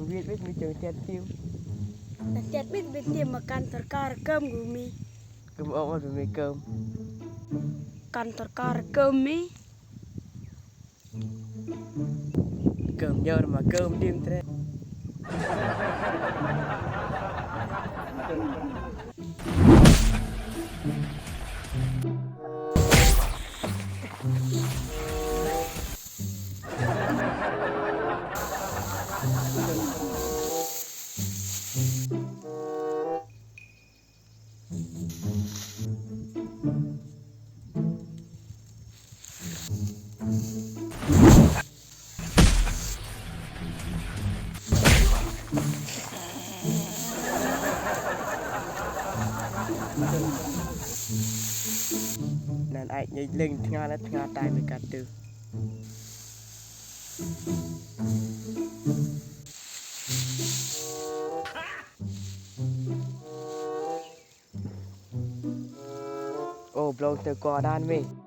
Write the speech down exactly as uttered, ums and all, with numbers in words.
Wit wit mi jong tiat tiu. Na tiat wit wit tiu ma kan torkar kem gu mi. Kem ong ong mi kem. Kan torkar kem mi. Kem nyor ma kem dim tre. Nan ai ngai leng tnga na tnga tai me katu. Oh, blong te ko dan me.